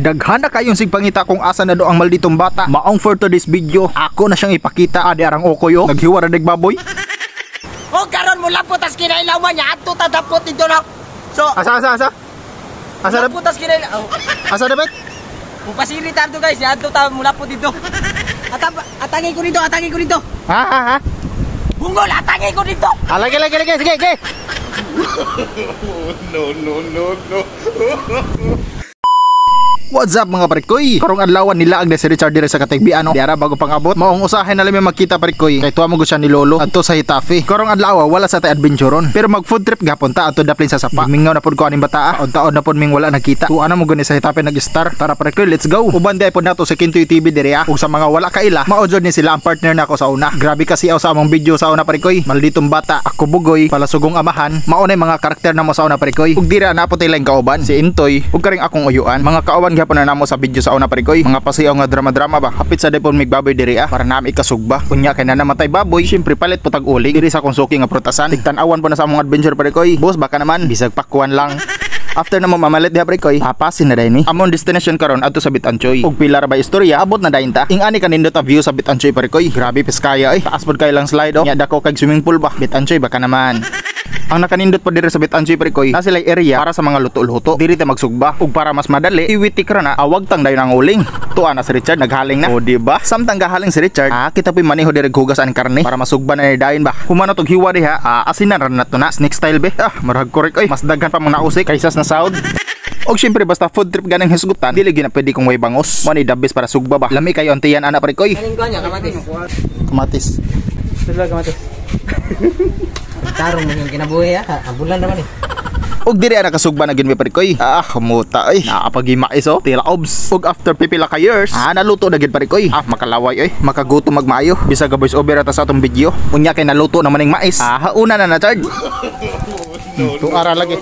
Daghan na kayong sigpangita kung asa na do ang malditong bata. Maong for today's video, ako na siyang ipakita. Adi arang okoy oh. Naghiwa ra baboy. O karon mo lapot tas kinailawan niya adto ta dapot dito na. So asa asa asa? Asa dapot tas kinailaw. Asa dapat? Mupasili ta guys, adto ta mulapot dito. Atangin ko dito, atangin ko dito. Ha ha ha. Bunggol, atangin ko dito. Ah, lagi lagi lagi, sige, sige. No no no no. What's up mga parikoy? Karong adlaw nila ang si Richard dire sa Katigbian no. Diara bago pangabot. Maong usahay na lang may magkita parikoy. Kay tuwa mo siya ni Lolo adto sa Getafe. Karong adlaw wala sa tay adventureon. Pero mag food trip gapon ta adto daplin sa sapa. Mingaw na pud ko aning bata. Taon na pud ming wala nagkita. Tuwa na mo gani sa Getafe nag-star. Tara parikoy, let's go. Uban di pud nato sa Kintoy TV dire ah. Ug sa mga wala kaila, mao jud ni sila ang partner nako sa una. Grabe kasi aw sa among video sa una parikoy. Malditong bata, ako bugoy, palasugong amahan. Mao na mga karakter namo sa una parikoy. Ug dira na po tay laing kauban si Intoy ug karing akong uyuan. Mga kauban gihapon na namo sa video sa una parikoy. Mga pasiyaw nga drama-drama ba. Hapit sa depon mig baboy diri ah para nami ikasugba. Unya kay na namatay baboy, syempre palit putag uling diri sa akong suki nga prutasan. Tigtan-awan po na sa among adventure parikoy. Boss baka naman bisag pakuan lang. After na mo mamalit diha parikoy, papasin na dayon ni. Among destination karon adto sa Bitanchoy. Ug pila ra ba istorya, abot na dayon ta. Ing-ani kanindot a view sa Bitanchoy parikoy. Grabe piskaya eh. Taas pod kay lang slide oh. Nya dako kag swimming pool ba. Bitanchoy baka naman. Ang nakanindot po diri sa Bitanchoy parikoy, na sila'y area para sa mga luto-luto. Diri ta magsugba. Ug para mas madali, iwitik ra na awag tang dayon ang uling. Tuwa na si Richard naghaling na. O di ba? Samtang gahaling si Richard, kita po'y maniho diri hugas ang karne para masugba na ni dayon ba. Humano tog hiwa diha, asinan ra nato na snake style be. Ah, murag korek oy. Mas daghan pa mong nausik kaysa sa nasaud. Og syempre basta food trip ganang hisgutan, dili gyud na pwede kung way bangos. Mo ni the best para sugba ba. Lami kayo ang tiyan ana parikoy. Kaning kuan niya kamatis. Kamatis. Sula kamatis. Tarong mo yung kinabuhi ha. Ambulan naman eh. Og diri ana kasugba na gid mi parikoy. Ah, muta oy. Naapagimais oh. Tila obs. Og after pipila ka years, naluto na gid parikoy. Ah, makalaway oy. Makagutom magmaayo. Bisag voice over ata sa atong video. Unya kay naluto naman ning mais. Ah, una na na charge. Tuara lagi.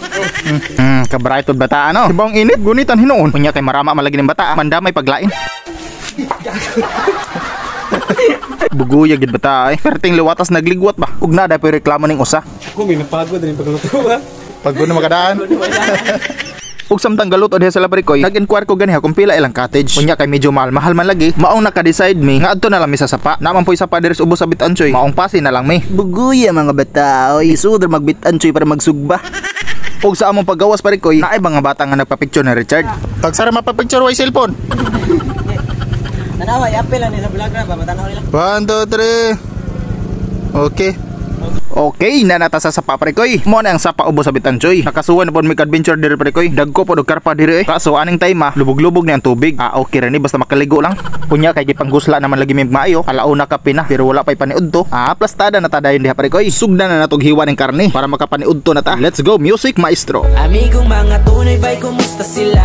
Kabright og bata ano. Ibang init gunitan hinuon. Unya kay marama man lagi ning bata. Mandamay paglain. Buguya gid bata ay. Perting liwatas nagligwat ba. Ug nada pa reklamo ning usa. Ako may napagod rin pagluto ha. Pagod na makadaan. Ug samtang galuto diha sa parikoy, nag-inquire ko ganiha kung pila ilang cottage. Unya kay medyo mahal-mahal man lagi, maong naka-decide mi nga adto na lang mi sa sapa. Naman po'y sapa diri sa ubos sa Bitanchoy. Maong pasi na lang mi. Buguya mga bata oy, sudor mag-Bitanchoy para magsugba. Ug sa among paggawas parikoy, naay mga bata nga nagpa-picture ni Richard. Tagsara mapapicture way cellphone. Tanawa, i-apel lang nila vlog na ba, matanaw nila. 1, 2, 3. Okay. Okay, nanata sa sapa parikoy. Mo na ang sapa ubos sa Bitanchoy. Nakasuwan na pod mig adventure diri parikoy. Dagko pod og karpa diri eh. Kaso aning time ah, lubog-lubog ni ang tubig. Ah, okay ra ni basta makaligo lang. Unya kay gipanggusla naman lagi mig maayo. Alauna ka pina pero wala pay paniudto. Ah, plastada na ta dayon diha parikoy. Sugdan na natog hiwa ning karne para makapaniudto na ta. Let's go music maestro. Amigong mga tunay bay kumusta sila?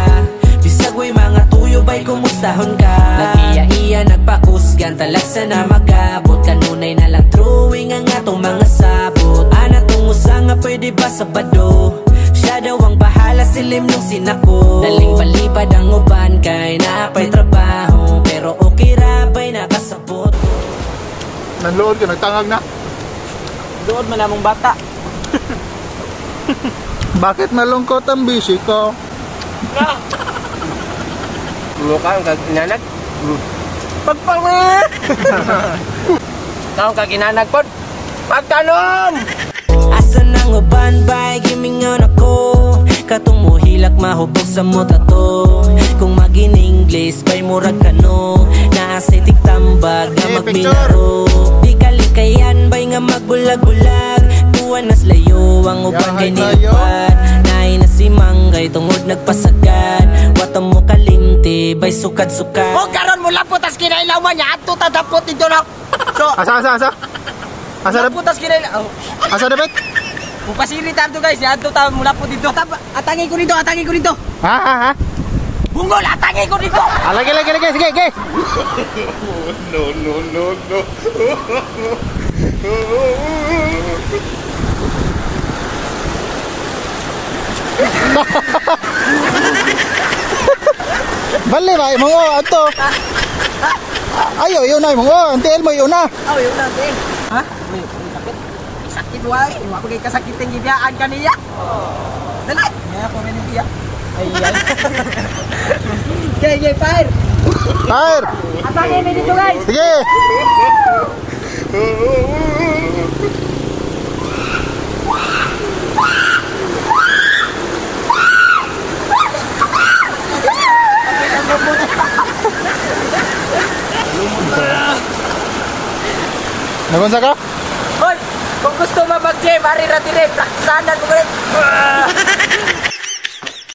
Bisag way mga tuyo bay kumustahon ka? Nag-iya-iya nagpakusgan talagsa na magabot. Kanunay na lang throwing ang atong mga sabot. Ana tungo sa nga pwede ba Sabado? Siya daw ang bahala silim nung sinako. Daling palipad ang uban kay naapay trabaho. Pero okay ra bay nakasabot. Nanlood ka, nagtangag na. Doon man among bata. Bakit malungkot ang bisi ko? Mukha ang kaginanag. Pagpangit! Kaong kaginanag pod. Pagtanom! Asa nang uban bay gimingon ako. Katong mohilak mahubog sa mota to. Kung magin English bay murag kano. Naasay tigtambag nga magminaro. Di kalikayan bay nga magbulag-bulag. Tuwan nas layo ang uban kay nilupad. Naay na si Manggay tungod nagpasagad. Wata mo kalimti bay sukad-sukad. O karon mo lapot tas kinailawan niya adto ta dapot dito na. So asa asa asa? Asa dapot tas kinailaw. Asa dapat? Mupasili ta guys, adto ta mulapot dito. Atangin ko dito, atangin ko dito. Ha ha ha. Bunggol, atangin ko dito. Ah, lagi lagi lagi, sige, sige. No no no no. Bale ba imong oh adto. Ayo, yun na imong oh, antiel mo yun na. Oh, yun na antiel. Ha? May sakit. Sakit wa eh. Wa ko kay kasakit ang gibiyaan kaniya. Dali. Kaya ko rin biya. Ay ay. Okay, okay, fire. Fire! Atangin mi dito, guys. Sige! Nagunsa ka? Hoy, kung gusto mo mag-gym, ari ra dire, praktisanan mo ulit.